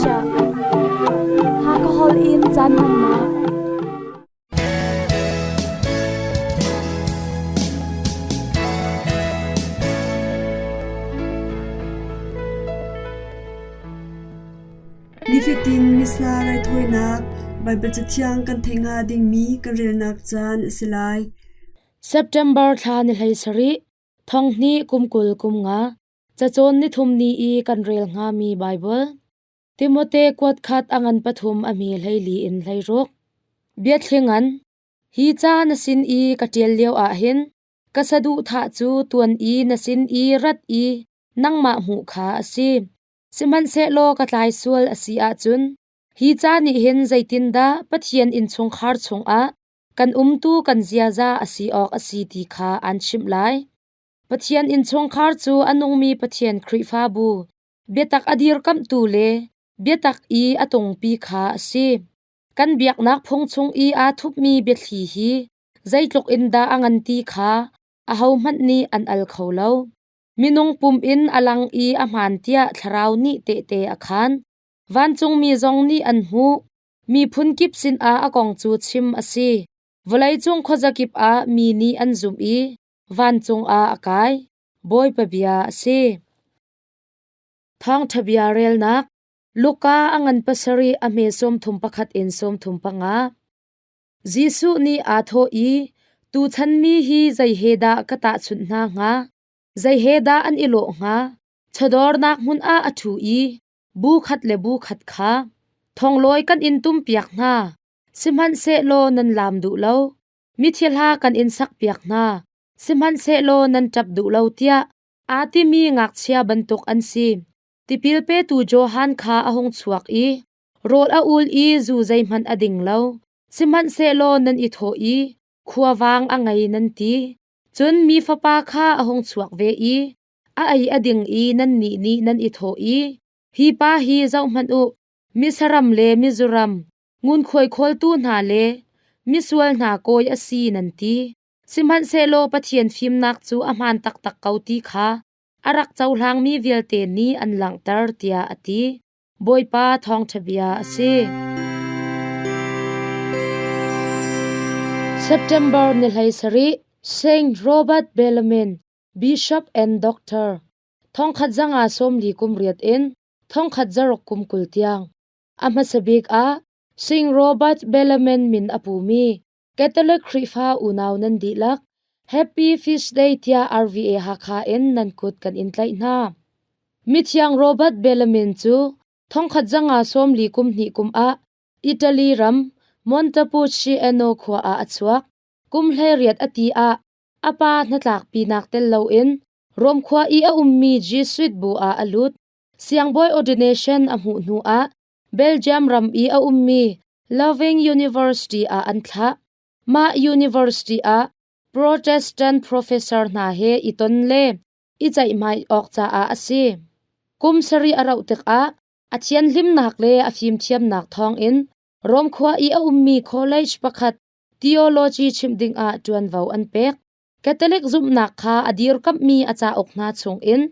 chiah. Hakha holh in caan hmannak. Nifatin Missa raithawinak Baibal Cathiang kan theih hnga dingmi kan relnak caan a si lai. September thla ni hlei sarih, thong hnih kum 20 kum nga, cacawn nithum ni i kan rel hngami Baibal. Timote kuat khat a ngan pathum a hme 14 in 16. Biathlingan, hi ca na sin i ka ṭial lio ah hin, ka saduhthah cu tuan i na sin i rat i nangmah hmuh kha a si. Sihmanhsehlaw ka tlai sual a si ahcun, hi ca nih hin zeitindah Pathian innchungkhar chungah kan umtu kan ziaza a si awk a si ti kha aan chimh lai. Pathian innchungkhar cu a nungmi Pathian Khrihfabu, biatak a dirkamhtu le biatak i a tungpi kha a si. Kan biaknak phung chung i aa thupmi biathli hi zeitluk in dah a ngan ti kha ahohmanh nih an al kho lo. Minung pum in a lang i a hmaan tiah thlarau nih tehte a khaan. Vancungmi zong nih an hmuh. Miphun kip sinah a kong cu chim a si. Vawleicung khuazakip ah mi nih an zumh i vancung ah a kai. Bawipa bia a si. Thawngṭha bia relnak Luka a ngan pasarih a hme 31 in 35. Jesuh nih aa thawh i, Tuchan mi hi zei he dah ka tahchunh hna hnga? Zei he dah an i lawh hnga? Chawdawrnak hmun ah a ṭhu i bu khat le bu khat kha thonglawi kan in tumpiak hna, sihmanhsehlaw nan laam duh lo. Mithi hla kan in sakpiak hna, sihmanhsehlaw nan ṭap duh lo tiah aa timi ngakchia bantuk an si. Tipil petu Johan kha a hung chuak i rawl a ul i zu zeihmanh a ding lo. Sihmanhsehlaw nan i thawh i khuavang a ngei nan ti. Cun mi fapa kha a hung chuak ve i a ei a ding i nannih nih nan i thawh i, Hi pa hi zohhmanh u, misaram le mizuram, ngunkhuai khawltu hna le misual hna kawi a si, nan ti. Sihmanhsehlaw Pathian fimnak cu a hmaan taktak ko ti kha a rak cohlangmi vialte nih an langhter, tiah a ti. Bawipa thawngṭha bia a si. September ni 17, Saint Robert Bellarmine, Bishop and Doctor, thongkhat zanga 40 kum riat in thongkhat zaruk kum 20 tiang. A hmasa bik ah Saint Robert Bellarmine min a pumi Catholic Khrihfa unau nan dihlak Happy Feast Day tiah RVA Hakha in nan kut kan in tlaih hna. Mithiang Robert Bellarmine cu thongkhat zanga 40 kum hnih kum ah Italy ram Montepulciano khua ah a chuak. Kum 18 a ti ah a pa hnatlakpinak tel loin Rom khua i a ummi Jesuit bu ah a lut. Siangbawi ordination a hmuh hnu ah Belgium ram i a ummi Loving University ah an thlah. Mah university ah Protestant professor hna he i ton le i ceihmai awk caah a si. Kum sarih a rauh tikah a thianhlimnak le a fimthiamnak thawngin Rom khua i a ummi college pakhat theology chimh dingah ṭuanvo an pek. Catholic zumhnak kha a dirkamhmi a cauk hna chungin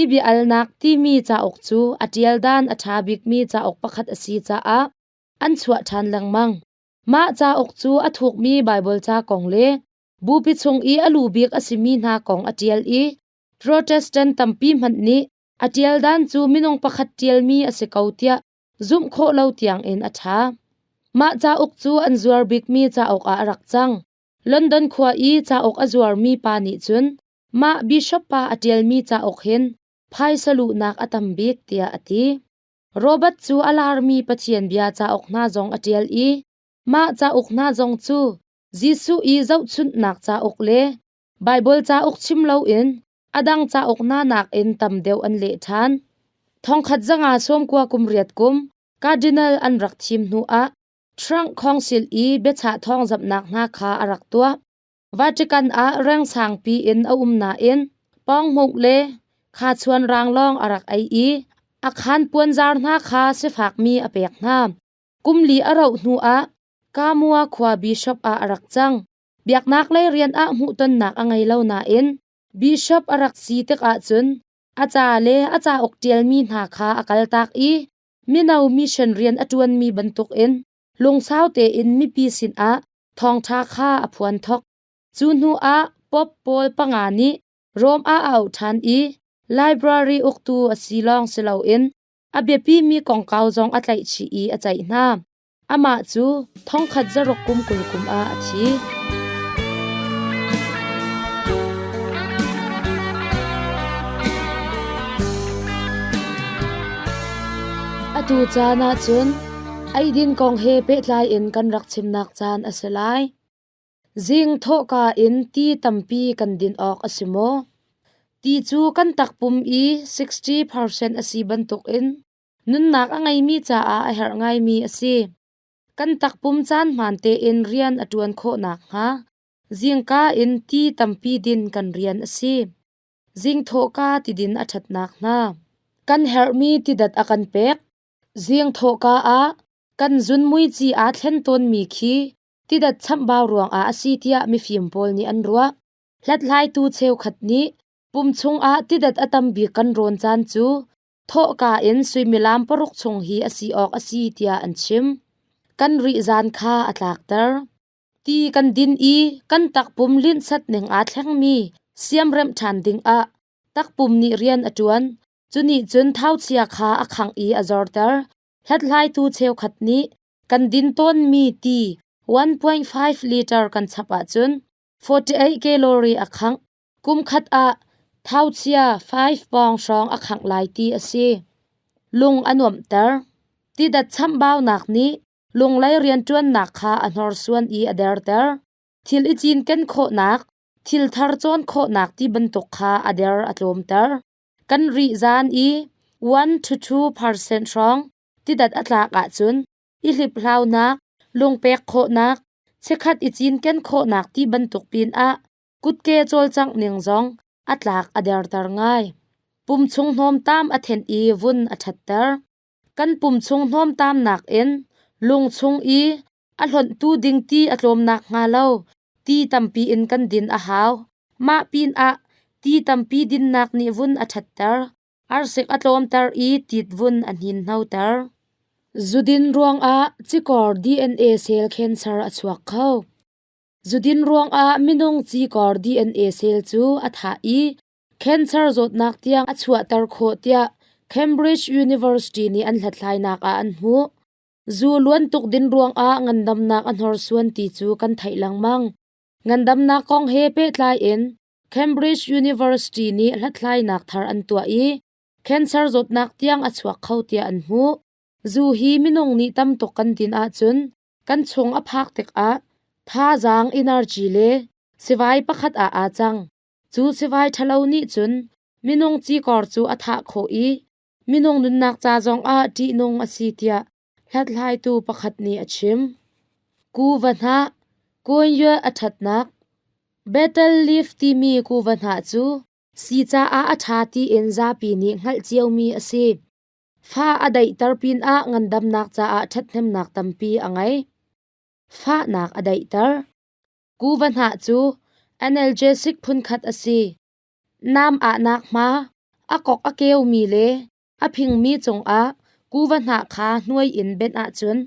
i bia-alnak timi cauk cu a ṭial dan a ṭha bikmi cauk pakhat a si caah an chuah ṭhan lengmang. Mah cauk cu a thukmi Baibal ca kong le bupi chung i a lu bik a simi hna kong a ṭial i Protestant tampi hmanh nih a ṭial dan cu minung pakhat ṭialmi a si ko tiah zumh khawh lo tiangin a ṭha. Mah cauk cu an zuar bikmi cauk ah a rak cang. London khua i cauk a zuarmi pa nih cun mah bishop pa a ṭialmi cauk hin phaisa luhnak a tam bik tiah a ti. Robert cu a larmi Pathian bia cauk hna zong a ṭial i mah cauk hna zong cu Jesuh i zohchunhnak cauk le Baibal cauk chim loin a dang cauk hna nakin tam deuh an leh ṭhan. Thongkhat zanga 90 kum riat kum Cardinal an rak thim hnuah Trump Council i biachah thawngzamhnak hna kha a rak tuah. Vatican ah reng sangpi in a um nain pawnghmuk le khachuan ranglawng a rak ei i a khaan puanzar hna kha sifakmi a pek hna. Kum li a rauh hnuah Kamua khua bishop ah a rak cang. Biaknak lei rian ah hmuhtonnak a ngei lo nain bishop a rak si tikah cun a ca le a cauk ṭialmi hna kha a kaltak i Mino mission rian a ṭuanmi bantukin lungsau tein mipi sinah thawngṭha kha a phuan thok. Cu hnu ah Pope pawl panga nih Rome ah a auh ṭhan i library uktu a si lawng si loin a biapimi kongkau zong a tlaihchih i a ceih hna. Amah cu thongkhat zaruk kum 20 kum ah a thi. Atu caan ahcun eidin kong he pehtlai in kan rak chimnak caan a si lai. Zing thawhka in ti tampi kan din awk a si maw? Ti cu kan takpum i 60% a si bantukin nunnak a ngeimi caah a herh ngaimi a si. Kan takpum caan hmaan tein rian a ṭuan khawh nakhnga zingka in ti tampi din kan rian a si. Zing thawhka ti din a ṭhatnak hna. Kan herhmi tidat a kan pek. Zing thawhka ah kan zun muici aa thlen tawnmi khi tidat chamhbau ruangah a si tiah mifim pawl nih an ruah. Hlathlaitu cheukhat nih pum chungah tidat a tam bik kan rawn caan cu thawhka in suimilam 6 chung hi a si awk a si tiah an chim. Kan rihzan kha a tlakter. Ti kan din i kan takpum linhsat ning aa thlengmi siamremh ṭhan dingah takpum nih rian a ṭuan. Cu nih cun thauchia kha a khangh i a zorter. Hlathlaitu cheukhat nih kan din tawnmi ti 1.5 liter kan chap ahcun 48 calorie a khangh. Kum khat ah thauchia 5 pawng hrawng a khangh lai ti a si. Lung a nuamhter. Tidat chamhbaunak nih lunglei rianṭuannak kha a hnorsuan i a derter. Thil i cinken khawhnak, thil thar cawn khawhnak ti bantuk kha a der a tlawmter. Kan rih zan i 1 to 2% hrawng tidat a tlak ahcun i hliphlaunak, lungpek khawhnak, chikkhat i cinken khawhnak ti bantuk pinah kutke cawlcangh ning zong a tlak a derter ngai. Pum chung hnawmtam a thenh i vun a ṭhatter. Kan pum chung hnawmtamnak in lung chung i a hlonhtu ding ti a tlawm nakhnga lo ti tampi in kan din a hau. Mah pinah ti tampi dinnak nih vun a ṭhatter. Arsik a tlawmter i tit vun a hninhnoter. Zudin ruangah cikor DNA cell cancer a chuak kho. Zudin ruangah minung cikor DNA cell cu a thah i cancer zawtnak tiang a chuahter khawh tiah Cambridge University nih an hlathlainak ah an hmuh. Zu luan tuk din ruangah ngandamnak a hnorsuan ti cu kan theih lengmang. Ngandamnak kong he pehtlai in Cambridge University nih hlathlainak thar an tuah i cancer zawtnak tiang a chuak kho tiah an hmuh. Zu hi minung nih tam tuk kan din ahcun kan chung a phak tikah thazaang energy le sivai pakhat ah aa cang. Cu sivai ṭhalo nih cun minung cikor cu a thah khawh i minung nunnak ca zongah ṭihnung a si tiah hlathlaitu pakhat nih a chim. Kuva hnah, kuanyue a ṭhatnak. Betel leaf timi kuva hnah cu sii caah a ṭha tiin zapi nih hngalh ciomi a si. Fa a daihter pinah ngandamnak caah ṭhathnemnak tampi a ngei. Fahnak a daihter. Kuva hnah cu analgesic phunkhat a si. Nam ahnak hma, a kok a keumi le a phingmi cungah kuva hnah kha hnuai in benh ahcun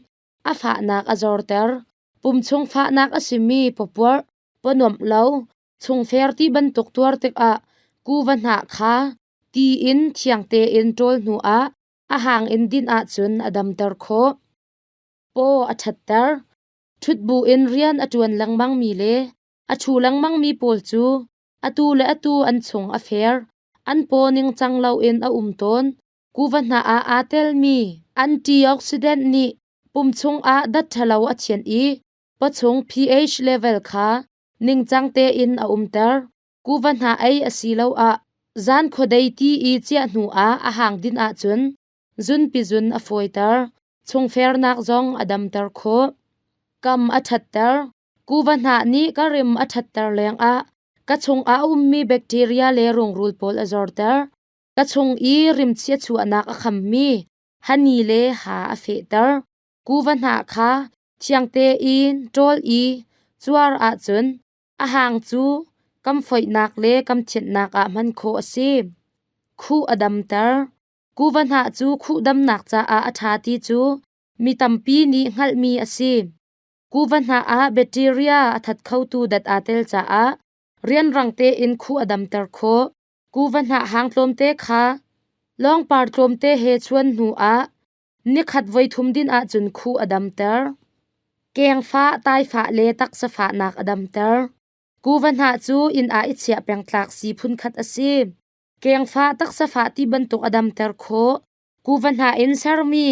a fahnak a zorter. Pum chung fahnak a simi pawpuarh, pawnuamh lo, chungfer ti bantuk tuar tikah kuva hnah kha ti in thiang tein ṭawl hnuah a hang in din ahcun a damter khawh. Paw a ṭhatter. Ṭhut buin rian a ṭuan lengmangmi le a ṭhu lengmangmi pawl cu atu le atu an chung a fer. An paw ningcang loin a um tawn. Kuva hnah ah aa telmi antioxidant nih pum chungah dat ṭhalo a thianh i pawchung pH level kha ningcang tein a umter. Kuva hnah ei asiloah zan khuadei ti i ciah hnuah a hang din ahcun zunpizun a fawiter. Chungfernak zong a damter khawh. Kam a ṭhatter. Kuva hnah nih ka rim a ṭhatter lengah ka chungah a ummi bacteria le rungrul pawl a zorter. Ka chung i rimchia chuahnak a khammi hani le ha a fehter. Kuva hnah kha thiang tein ṭawl i cuar ahcun a hang cu kam foihnak le kam thianhnak ah hman khawh a si. Khuh a damter. Kuva hnah cu khuhdamnak caah a ṭha ti cu mi tampi nih hngalhmi a si. Kuva hnah ah bacteria a that khotu dat aa tel caah rianrang tein khuh a damter khawh. Kuva hnah hang tlawmte kha lawngpar tlawmte he chuan hnu ah nikhat voithum din ahcun khuh a damter. Kengfah, taifah le taksa fahnak a damter. Kuva hnah cu inn ah i chiah peng tlak sii phunkhat a si. Kengfah, taksa fah ti bantuk a damter khawh. Kuva hnah in sermi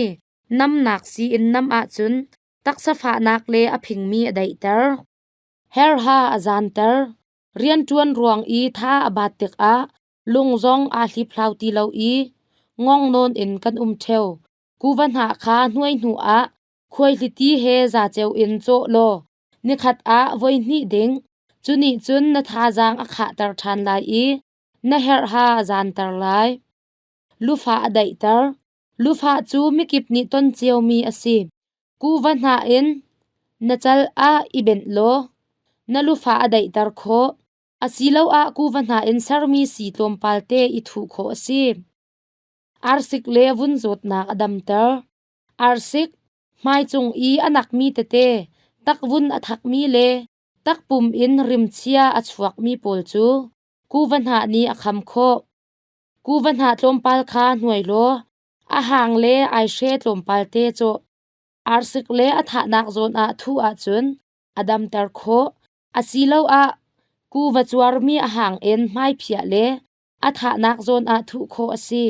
namnak sii in nam ahcun taksa fahnak le a phingmi a daihter. Herha a zanter. Rianṭuan ruang i tha a bat tikah lung zong aa hliphlau ti lo i ngong nawn in kan um ṭheo. Kuva hnah kha hnuai hnu ah khuaihliti he zaceo in cawh law nikhat ah voihnih ding. Cu nih cun na thazaang a khahter ṭhan lai i na herha a zanter lai. Lufah a daihter. Lufah cu mikip nih ton ciomi a si. Kuva hnah in na cal ah i benh law na lufah a daihter khawh. Asiloah kuva hnah in sermi sii tlawmpal te i thuh khawh a si. Arsik le vun zawtnak a damter. Arsik, hmaicung i a nakmi tete, takvun a thakmi le takpum in rimchia a chuakmi pawl cu kuva hnah nih a kham khawh. Kuva hnah tlawmpal kha hnuai law a hang le aihre tlawmpal te cawh. Arsik le a thahnak zawn ah thuh ahcun a damter khawh. Asiloah kuva cuarmi a hang in hmaiphiah le a thahnak zawn ah thuh khawh a si.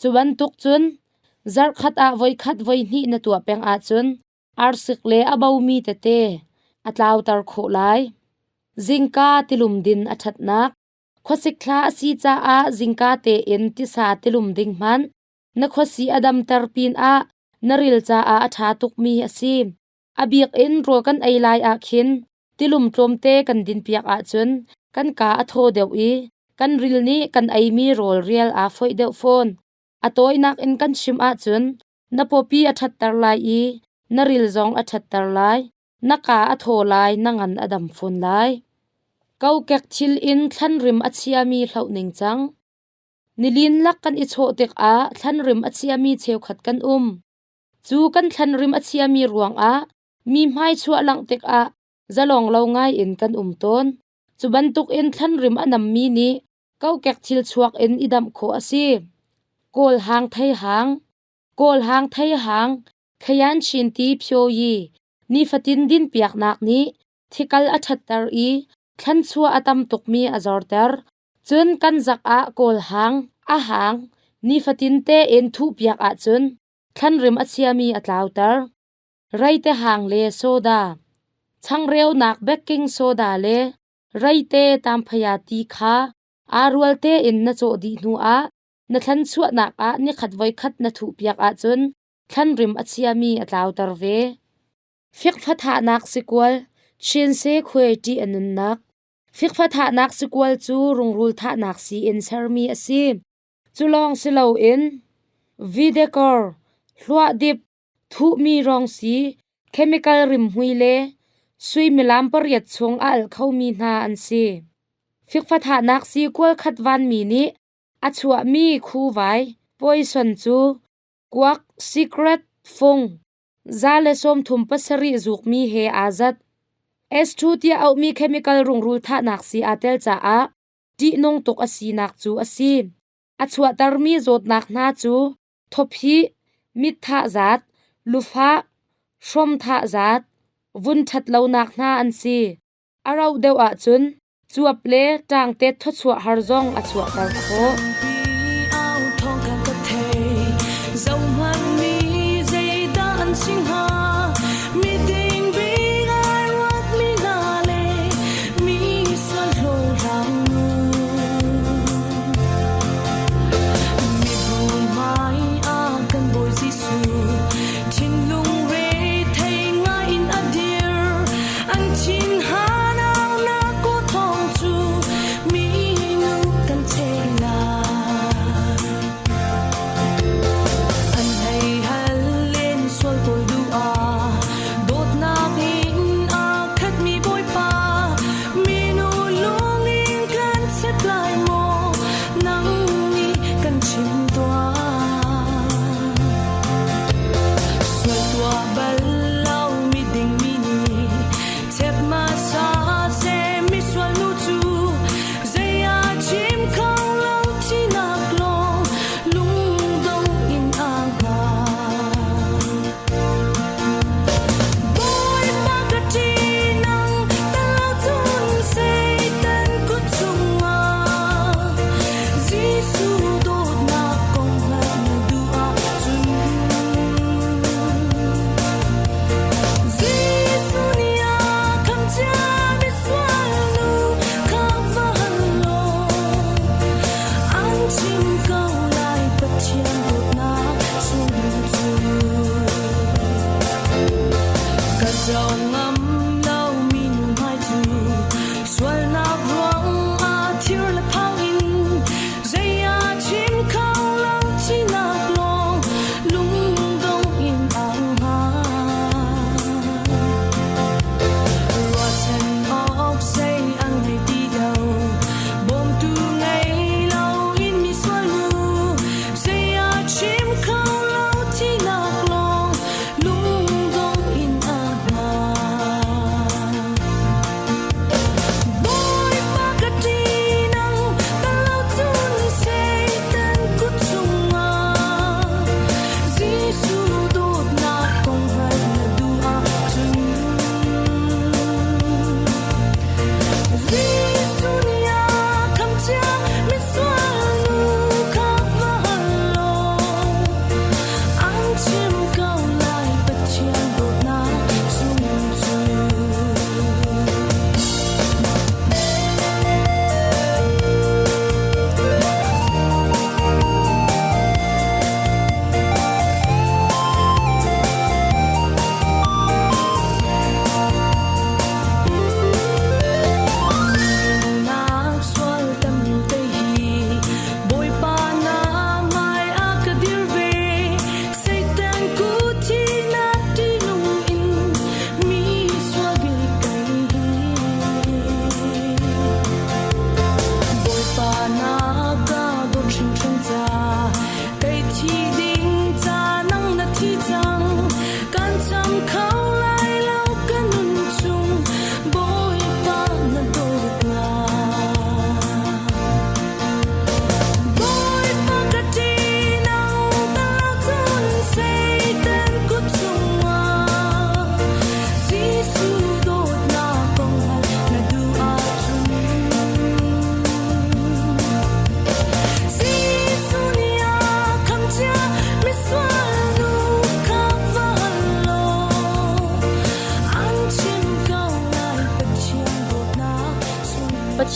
Cu bantuk cun zarhkhat ah voikhat voihnih na tuah peng ahcun arsik le a bomi tete a tlauter khawh lai. Zingka tilum din a ṭhatnak. Khuasik thla a si caah zingka tein tisa tilum ding hmanh na khuasi a damter pinah na ril caah a ṭha tukmi a si. A bik in rawl kan ei lai ah khin tilum tlawmte kan dinpiak ahcun kan kaa a thaw deuh i kan ril nih kan eimi rawl rial aa foih deuh fawn. A tawinak in kan chim ahcun na pawpi a ṭhatter lai i na ril zong a ṭhatter lai. Na kaa a thaw lai, na ngan a dam fawn lai. Kokek thil in thlanrim a chiami hloh ningcang. Nilin lak kan i chawh tikah thlanrim a chiami cheukhat kan um. Cu kan thlanrim a chiami ruangah mi hmai chuah langh tikah zalong lo ngai in kan um tawn. Cu bantukin thlanrim a nammi nih kokek thil chuak in i damh khawh a si. Kawl hang thei hang, Kawl hang thei hang, Khayan Chin ti Phyo Yi, nifatin dinpiaknak nih thikal a ṭhatter i thlanchuah a tam tukmi a zorter. Cun kan zak ah kawl hang, a hang, nifatin tein thuhpiak ahcun thlanrim a chiami a tlauter. Reite hang le soda, changreunak baking soda le reite tamphaya ti kha aa rual tein na cawh dih hnuah na thlanchuahnak ah nikhat voikhat na thuhpiak ahcun thlanrim a chiami a tlauter ve. Fikfa thahnak sikual, Chinse khuai ṭih a nunnak. Fikfa thahnak sikual cu rungrul thahnak sii in sermi a si. Cu lawng si loin videkor, hluahdip, thuhmi rong sii, chemical rimhmui le suimilam pariat chung a alh khomi hna an si. Fikfa thahnak sii kual khat vanmi nih a chuahmi khuvai poison cu kuak, cigarette, fung, 137 zukmi he aa zat. S2 tiah auhmi chemical rungrul thahnak sii aa tel caah ṭihnung tuk a sinak cu a si. A chuahtermi zawtnak hna cu thawphih, mit thahzat, lufah, hrom thahzat, vun ṭhatlonak hna an si. A rauh deuh ahcun cuap le ṭangtet thawchuah har zong a chuahter khawh.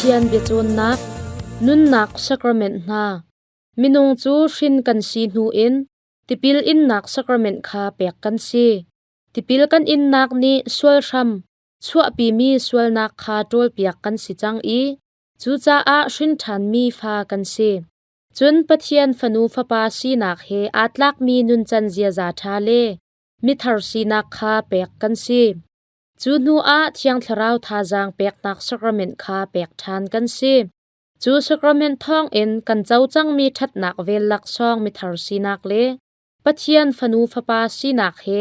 Pathian biacawnnak, nunnak sacrament hna. Minung cu hrin kan si hnu in tipil innak sacrament kha pek kan si. Tipil kan innak nih sual hram chuahpimi sualnak kha ṭawlpiak kan si cang i cucaah hrin ṭhanmi fa kan si. Cun Pathian fanu fapa sinak he aa tlakmi nuncan ziaza ṭha le mithar sinak kha pek kan si. Cu hnuah Thiang Thlarau thazaang peknak sacrament kha pek ṭhan kan si. Cu sacrament thawngin kan co cangmi ṭhatnak vel laksawng mithar sinak le Pathian fanu fapa sinak he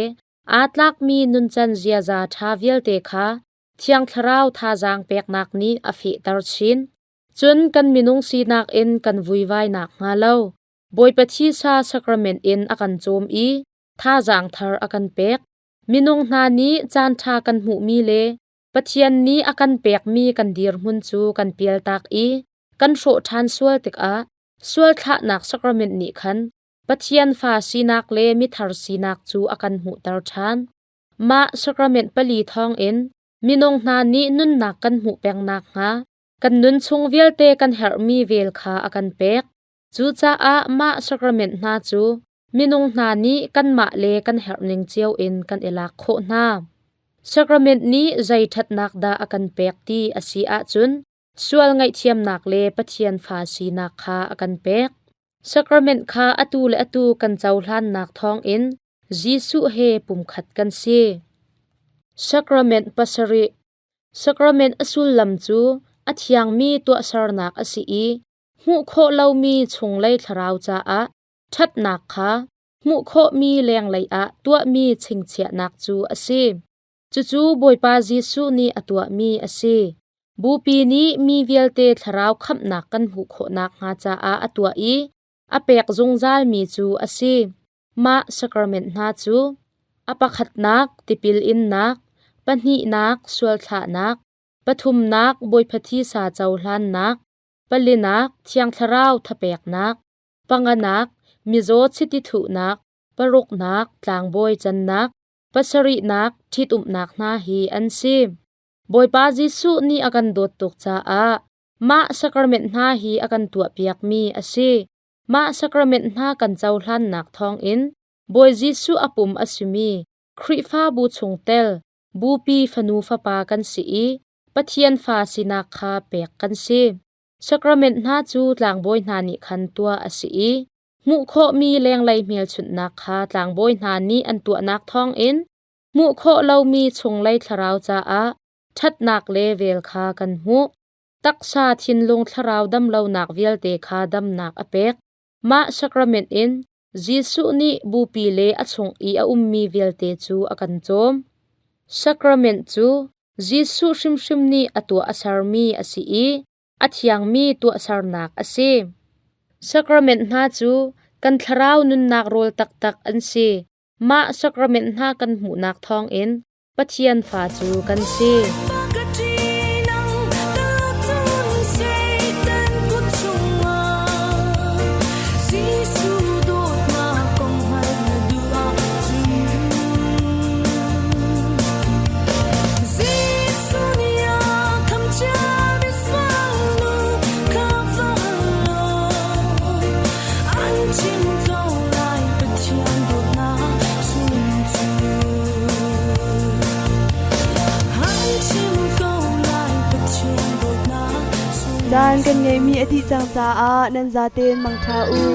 aa tlakmi nuncan ziaza ṭha vialte kha Thiang Thlarau thazaang peknak nih a fehter chin. Cun kan minung sinak in kan vuivai nakhnga lo Bawipa Thisa sacrament in a kan cawm i thazaang thar a kan pek. Minung hna nih caanṭha kan hmuhmi le Pathian nih a kan pekmi kan dirhmun cu kan pialtak i kan hrawh ṭhan sual tikah sual thlahnak sacrament nih khan Pathian fa sinak le mithar sinak cu a kan hmuhter ṭhan. Mah sacrament pali thawngin minung hna nih nunnak kan hmuh peng nakhnga kan nun chung vialte kan herhmi vel kha a kan pek. Cucaah mah sacrament hna cu minung hna nih kanmah le kan herhning cio in kan i lak khawh hna. Sacrament nih zei ṭhatnak dah a kan pek ti a si ahcun sual ngaihthiamnak le Pathian fa sinak kha a kan pek. Sacrament kha atu le atu kan cohlannak thawngin Jesuh he pumkhat kan si. Sacrament pasarih. Sacrament a sullam cu a thiangmi tuahsernak a si i hmuh khawh lomi chunglei thlarau caah ṭhatnak kha hmuh khawhmi lenglei ah tuahmi chingchiahnak cu a si. Cucu Bawipa Jesuh nih a tuahmi a si. Bupi nih mi vialte thlarau khamhnak kan hmuh khawh nakhnga caah a tuah i a pek zungzalmi cu a si. Mah sacrament hna cu a pakhatnak tipil innak, pahnihnak sualthlahnak, pathumnak Bawipa thisa cohlannak, palinak Thiang Thlarau thapeknak, panganak mizaw chiti thuhnak, paruknak tlangbawi cannak, pasarihnak ṭhitumnak hna hi an si. Bawipa Jesuh nih a kan dawt tuk caah mah sacrament hna hi a kan tuahpiakmi a si. Mah sacrament hna kan cohlannak thawngin Bawi Jesuh a pum a simi Khrihfabu chungtel Bupi fanu fapa kan si i Pathian fa sinak kha pek kan si. Sacrament hna cu tlangbawi hna nih khan tuah a si i hmuh khawhmi lenglei hmelchunhnak kha tlangbawi hna nih an tuahnak thawngin hmuh khawh lomi chunglei thlarau caah ṭhatnak le vel kha kan hmuh. Taksa thinlung thlarau damlonak vialte kha damnak a pek. Mah sacrament in Jesuh nih bupi le a chung i a ummi vialte cu a kan cawm. Sacrament cu Jesuh hrimhrim nih a tuah a sermi a si i a thiangmi tuahsernak a si. Sacrament hna cu kan thlarau nunnak rawl taktak an si. Mah sacrament hna kan hmuhnak thawngin Pathian fa cu kan si. Caan kan ngeihmi a dih cang caah nan zaten mangṭha u.